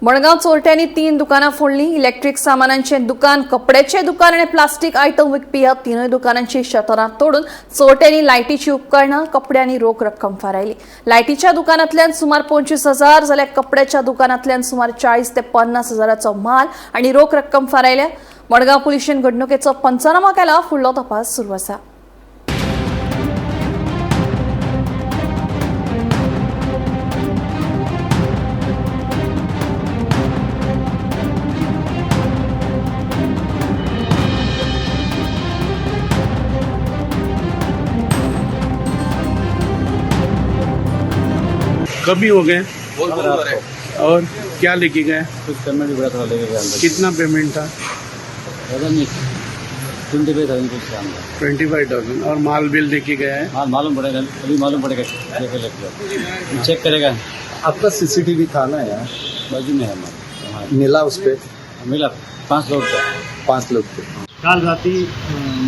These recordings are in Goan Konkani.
मडगांव चोरट्यांनी 3 दुकानां फोडलीं. इलेक्ट्रीक सामानांचें दुकान, कपड्याचें दुकान आनी प्लास्टीक आयटम विकपी ह्या तिनूय दुकानांची शटरां तोडून चोरट्यांनी लायटीचीं उपकरणां, कपडे आनी रोख रक्कम फारायली. लायटीच्या दुकानांतल्यान सुमार 25,000 जाल्यार कपड्याच्या दुकानांतल्यान सुमार 40 ते 50 हजाराचो माल आनी रोख रक्कम फारायल्या. मडगांव पुलिशेन घडणुकेचो पंचनामा केला. फुडलो तपास सुरू आसा. कभी हो गए रात को और क्या लेके गए? कुछ पेमेंट भी बड़ा थोड़ा लेके गया अंदर। कितना पेमेंट था? पता नहीं, 25,000 कुछ था अंदर। 25,000। और माल बिल लेके गया है? हाँ, मालूम पड़ेगा, अभी मालूम पड़ेगा, लेके लेके चेक करेगा। आपका सीसीटीवी था ना यहाँ? बाजू में है हमारे। हाँ, मिला उस पे? मिला, 5 लोग थे। 5 लोग थे। काल राती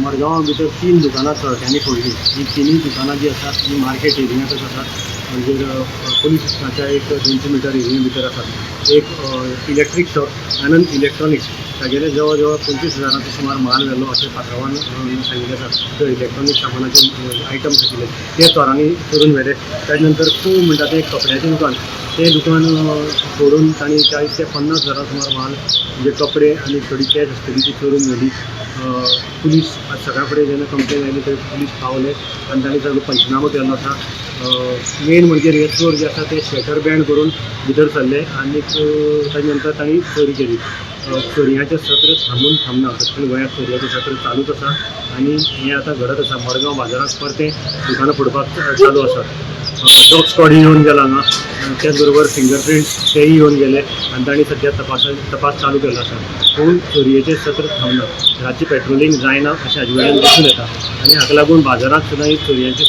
मडगांवा भितर 3 दुकानां चोरट्यांनी फोडली. ही तिनूय दुकानां जी आसात ती मार्केट एरियांतच आसात, म्हणजे पोलीस स्टेशनाच्या एक 200 मिटर एरिये भितर आसात. एक इलेक्ट्रीक शॉप आनंद इलेक्ट्रॉनिक्स, तागेले जवळ जवळ 25 हजाराचो सुमार माल व्हेलो अशें पात्रांवान सांगिल्लें आसा. थंय इलेक्ट्रॉनीक सामानाचे आयटम्स आशिल्ले ते चोरांनी चोरून व्हेले. ताजे नंतर खूब म्हणटा तें एक कपड्याचें दुकान, तें दुकान फोडून तांणी 40 ते 50 हजारा सुमार माल, म्हणजे कपडे आनी थोडी कॅश आसतली ती चोरून व्हेली. पुलीस आज सकाळ फुडें जेन्ना कंप्लेन आयली थंय पुलीस पावले आनी तांणी सगळो पंचनामो केल्लो आसा. मेन म्हणजे हे चोर जे आसा ते शटर बँड करून भितर सरले आनी ताजे नंतर तांणी चोरी केली. चोरयांचें सत्र थांबून थांबना. दक्षीण गोंयांत चोरयांचें सत्र चालूच आसा आनी हें आतां घडत आसा. मडगांव बाजारांत परतें दुकानां फोडपाक चालू आसा. डॉग स्क्वॉड येवन गेला हांगा, त्याच बरोबर फिंगरप्रिंट तेय येवन गेले आनी तांणी सद्या तपास चालू केल्लो आसा. पूण चोरयेचें सत्र थांबना. रातचें पेट्रोलिंग जायना अशें हाजे वयल्यान दिसून येता आनी हाका लागून बाजारांत सुद्दां ही चोरयांची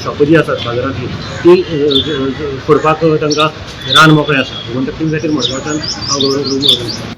शॉपां जीं आसात बाजारांतलीं ती फोडपाक तांकां रान मोकळें आसा. म्हणून ते खातीर मडगांवच्यान हांव गव्हर्नर रूम.